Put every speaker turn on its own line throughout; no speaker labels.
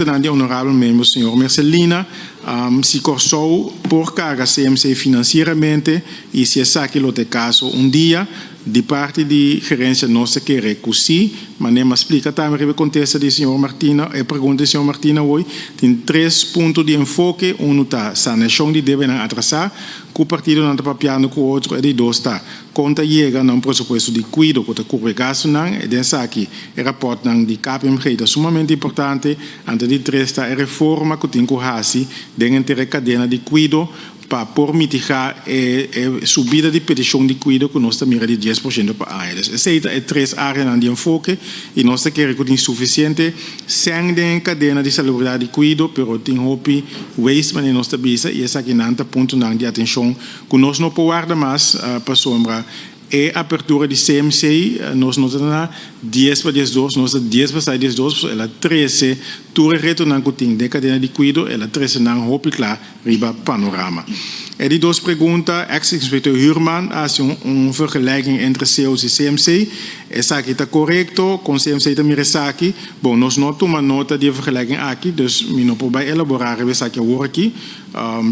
Nan di honorabel miembro señor Mercelina, si Kòrsou por karga CMC finansieramente i si esaki lo ta e kaso un dia, di parti di gerensia nos ta kere ku si. Manera mi a splika tambe riba e kontesta di señor Martina, e pregunta di señor Martina hoy, tin tres punto di enfoke, unu ta saneashon di debenan atrasá ku partidonan ta papiando ku otro, e di dos ta Kon ta yega na un presupuesto di kuido ku ta kubri gastunan? E den esaki e rapòrtnan di KPMG ta sumamente importante. Anto di tres ta e reforma ku tin ku hasi den henter e kadena di kuido pa por mitigá e e subida di petishon di kuido ku nos ta mira di 10% pa aña. Dus esei ta e tres áreanan di enfoke i nos ta kere ku tin sufisiente sèn den e kadena di salubridat di kuido, pero tin hopi waste manera nos ta bisa i esakinan ta puntonan di atenshon Ku nos no por warda mas pasobra e apertura di CMC nos no ta na dies pa 12, nos ta dies pasá 12 pasobra el a trese tur e retonan ku tin den kadena di kuido, el a trese nan hopi kla riba panorama. E di dos pregunta, ex inspektor Huurman a hasi un vergelijking entre COC i CMC, esaki ta korekto? Kon CMC ta mira esaki? Bon, nos no a tuma nota di e vergelijking aki, dus mi no por bai elabora riba esaki awor aki.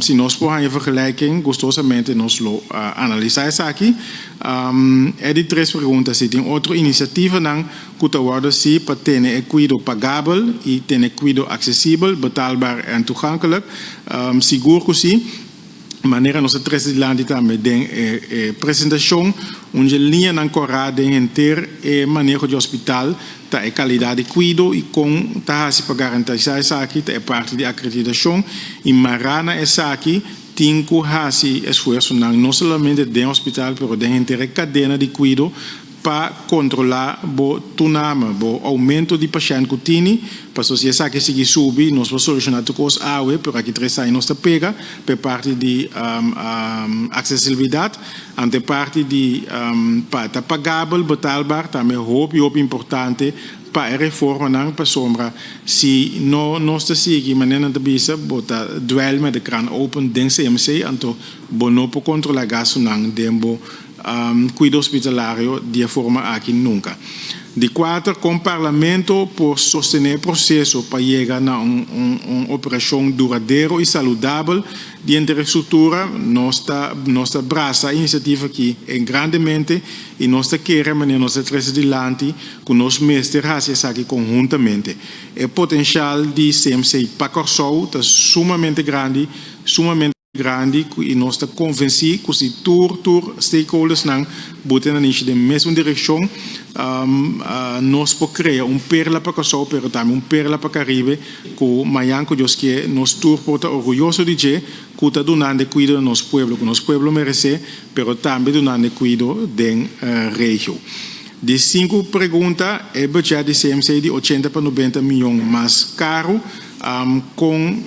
Si nos por haña vergelijking, gustosamente nos lo analisá esaki. E di tres pregunta, si tin otro inisiativanan ku ta wòrdu hasi pa tene e kuido pagabel i tene e kuido aksesibel, betaalbaar en toegankelijk. Sigur ku si. Manera nos a trese dilanti tambe den e presentashon, un dje liñanan kòrá den henter e maneho di hospital ta e kalidat di kuido i kon ta hasi pa garantisá esaki ta e parti di akreditashon i mará na esaki tin ku hasi esfuersonan no solamente den hospital pero den henter e kadena di kuido pa kontrolá bo tuname, bo oumento di pashènt ku tini, pasobra si esaki sigui subi nos por solushoná tur kos awe pero aki tres aña nos ta pega pa e parti di aksesibilidat. Anto e parti di pa ta pagabel, betaalbaar, tambe hopi hopi importante pa e reformanan pasobra si no nos ta sigui manera nan ta bisa bo ta dwel met de kraan open den CMC anto bo no por kontrola gastunan den bo kuido hospitalario di e forma aki nunka. Di kuater, kon Parlamento por sostené e proseso pa yega na un un operashon duradero i saludabel di infrastruktura? Nos ta nos ta brasa e inisiativa aki grandemente i nos ta kere manera nos ta trese dilanti ku nos mester hasi esaki konhuntamente. E potenshal di CMC pa Kòrsou ta sumamente grandi, sumamente. Grandi ku i nos ta konvensí ku si tur tur stakeholdersnan bota nan nishi den mesun direkshon nos por krea un perla pa Kòrsou pero tambe un perla pa Karibe ku mañan ku Dios ke nos tur por ta orguyoso di dje ku ta dunando e kuido na nos pueblo ku nos pueblo meresé pero tambe dunando e kuido den regio. Di sinku pregunta e budget di CMC di 80 pa 90 miyon mas karu kon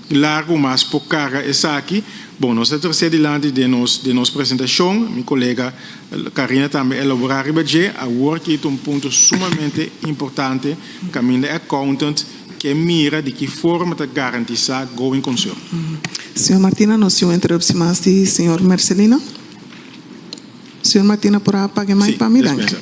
Largu mas por carga esaki. Bon, nos ta trece dilanti den nos den nos presentacion, mi colega Carina tambe a elabora riba dje, awor ki ta un punto sumamente importante caminda e accountant ke mira di ki forma ta garantisa going concern.
Señor Martina, nos tin un interruptie mas di señor Mercelina. Señor Martina por a paga e mic pa mi? Danki.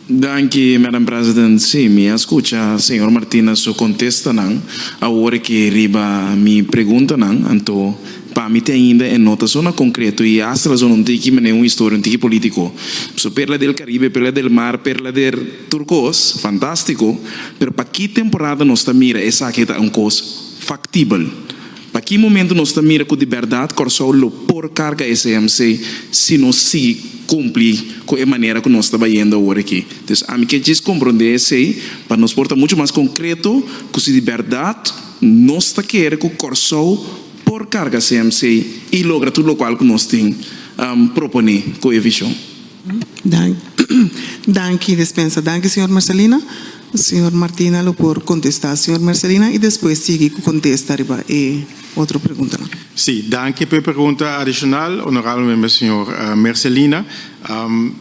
Danki, Madam President. Sí, mi a skucha señor Martina su kontestanan awor aki riba mi preguntanan. Anto, pa mi te ainda e no ta zona konkreto i hasta la zona un tiki manera un historia un tiki politiko. So Perla del Caribe, Perla del Mar, Perla der tur kos, fantástiko, pero pa ki temporada nos ta mira esaki ta un kos faktibel? Pa ki momento nos ta mira ku di bèrdat Kòrsou lo por karga e CMC si nos sigui kumpli ku e manera ku nos ta bayendo awor aki? Dus ami ke djis komprondé esei pa nos por ta muchu mas konkreto ku si di bèrdat nos ta kere ku Kòrsou por karga CMC i logra tur lokual ku nos tin proponé ku e vishon.
Danki despensa. Danki señor Marcelina. Señor Martina lo por contesta señor Marcelina y despues sigui cu contesta riba e otro preguntanan.
Sí, danki pa e pregunta adicional, honorabel member señor Mercelina.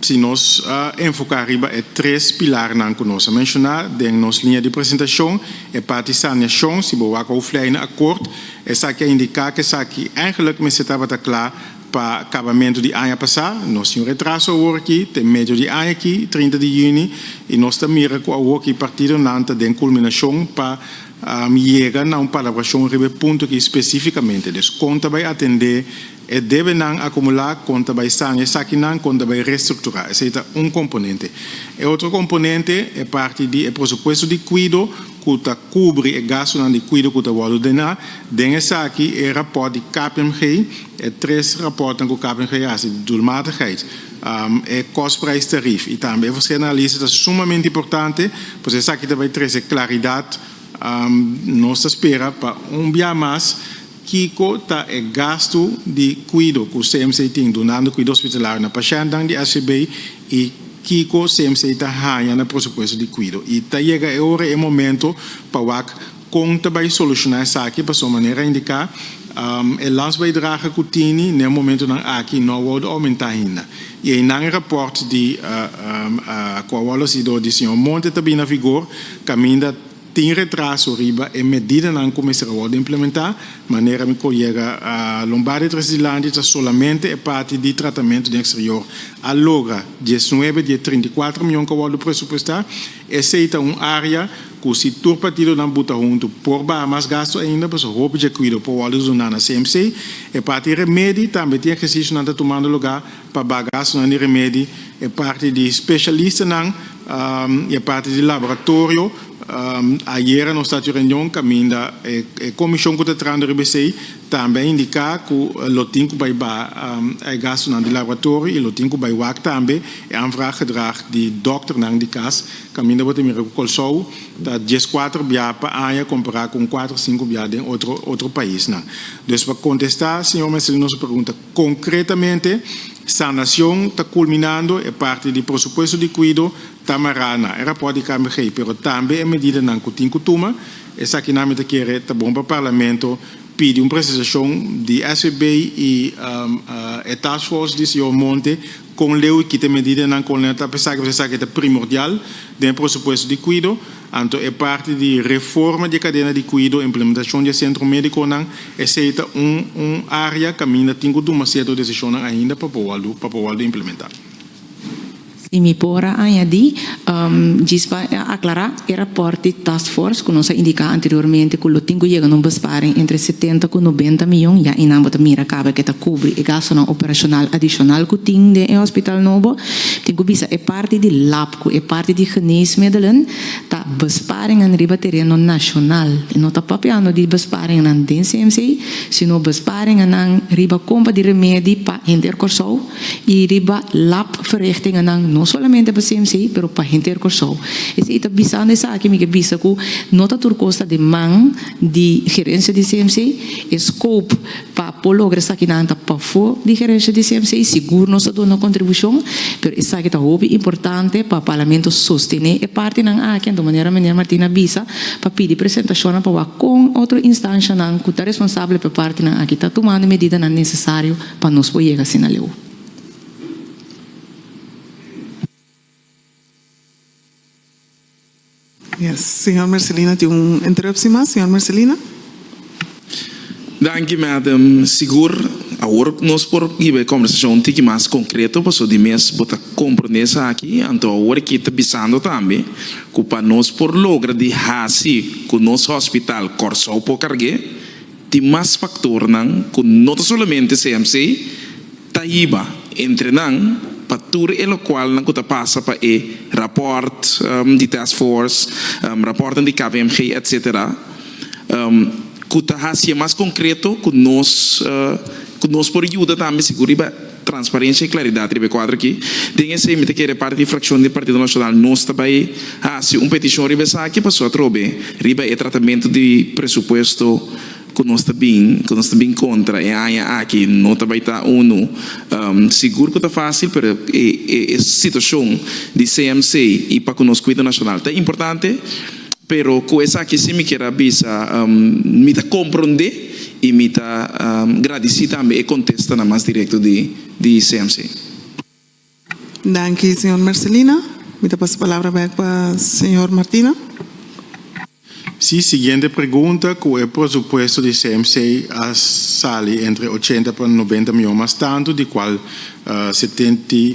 Si nos enfoca riba e tres pilarnan cu nos a menciona den nos liña di presentacion, e parti saneacion, si bo wak hoofdlijnen akkoord, esaki a indica cu esaki eigenlijk mester tabata cla. pa kabamentu di aña pasá. Nos tin un retraso awor aki te medio di aña aki, 30 di yüni, i nos ta mira ku awor ki partidonan ta den kulminashon pa yega na un palabrashon riba e punto aki spesífikamente. Dus kon ta bai atendé e debenan akumulá, kon ta bai sana esakinan, kon ta bai restrukturá. Esei ta un komponente. E otro komponente e parti di e presupuesto di kuido ku ta kubri e gastunan di kuido ku ta wòrdu dená. Den esaki e rapòrt di KPMG, e tres rapòrtnan ku KPMG a hasi di doelmatigheid, e kostprijstarief i tambe e verschillenanalyse ta sumamente importante, pasobra esaki ta bai trese klaridat. Nos ta spera pa un bia mas kiko ta e gastu di kuido ku CMC tin dunando kuido hospitalario na pashèntnan di SVB i kiko CMC ta haña na presupuesto di kuido. I ta yega e ora e momento pa wak kon ta bai solushoná esaki pasobra manera indiká e landsbijdrage ku tini na e momentonan aki no a wòrdu oumentá ainda. I einan e rapòrt di ku a wòrdu hasi dor di señor Monte ta bini na vigor kaminda Tin retraso riba e medidanan ku mester a wòrdu implementá, manera mi kolega Lombardi Tresilandia ta solamente e parti di tratamentu den eksterior a logra diesnuebe di e 34 mion ku a wòrdu presupuestá. Esei ta un área ku si tur partidonan buta huntu por baha mas gastu ainda pasobra hopi dje kuido por wòrdu duná na CMC. E parti remedi tambe tin ehersisionan ta tumando lugá pa baha gastunan di remedi, e parti di spesialistanan i e parti di laboratorio. Ayera nos ta haci reunion caminda e comision cu ta trahando riba esey tambe a indica cu lo tin cu bay baha e gastonan di laboratorio y lo tin cu bay wak tambe e aanvraaggedrag di dokternan di cas caminda bo ta mira cu Colsou ta 14 bia pa aña compara cu un cuatro cinco bia den otro otro paisnan. Dus pa contesta señor Marcelino su pregunta concretamente sanacion ta culminando e parti di presupuesto di cuido Ta mará na e rapòrt di KMG, pero tambe e medidanan ku tin ku tuma. Esakinan mi ta kere ta bon pa Parlamento pidi un presentashon di SVB i e taskforce di señor Monte kon leu i kita e medidanan kon leu ta pesaki pasobra esaki ta primordial den e presupuesto di kuido. Anto e parti di reforma di e kadena di kuido, implementashon di e sentro médikonan, esei ta un un área kaminda tin ku tuma sierto desishonnan ainda pa por wòrdu pa por wòrdu implementá.
Si mi por a añadí, djis pa aklará, e rapòrt di Task Force ku nos a indiká anteriormente ku lo tin ku yega na un besparing entre 70 ku 90 mion, ya einan bo ta mira kaba ke ta kubri e gastunan operashonal adishonal ku tin den e hospital nobo. Tin ku bisa e parti di lab ku e parti di geneesmiddelen ta besparingan riba tereno nashonal. E no ta papiando di besparinganan den CMC, sino besparinganan riba kompra di remedi pa henter Kòrsou. I riba lab verrichtingennan no solamente pa CMC pero pa henter Kòrsou. Esei ta bisando esaki mi ke bisa ku no ta tur kos ta den man di gerencia di CMC. E scope pa por logra esakinan ta pafó di gerencia di CMC. Sigur nos ta duna kontribushon pero esaki ta hopi importante pa Parlamento sostené e partinan aki. Anto manera meneer Martina a bisa pa pidi presentashonnan pa wak kon otro instanshanan ku ta responsabel pa e partinan aki ta tumando e medidanan nesesario Pa nos por yega asina leu.
Yes, señor Mercelina tin un interruptie mas. Señor Mercelina.
Danki madam. Sigur awor nos por hiba e conversacion un tiki mas concreto pasobra di mes bo ta comprende esaki anto awor aki ta bisando tambe cu pa nos por logra di haci cu nos hospital Corsou por cargue Tin mas faktornan ku no ta solamente CMC ta hiba entre nan pa tur e lokualnan ku ta pasa pa e rapòrt di task force, rapòrtnan di KPMG etc. Ku ta hasié mas konkreto ku nos ku nos por yuda tambe sigur riba transparensia i klaridat riba e kuadro aki. Den esei mi ta kere parti di frakshon di Partido Nashonal nos ta bai hasi un petishon riba esaki pasobra atrobe riba e tratamentu di presupuesto ku nos ta bin ku nos ta bin kontra e aña aki no ta bai ta unu sigur ku ta fásil pero e e situashon di CMC i pa ku nos kuido nashonal ta importante pero ku esaki si mi kier a bisa mi ta komprondé i mi ta gradisí tambe e kontestanan mas direkto di di CMC.
Danki señor Mercelina. Mi ta pasa palabra bek pa señor Martina.
Si, siguiente pregunta, ku e presupuesto di CMC a sali entre 80 pa 90 mion mas tantu, di kual 70,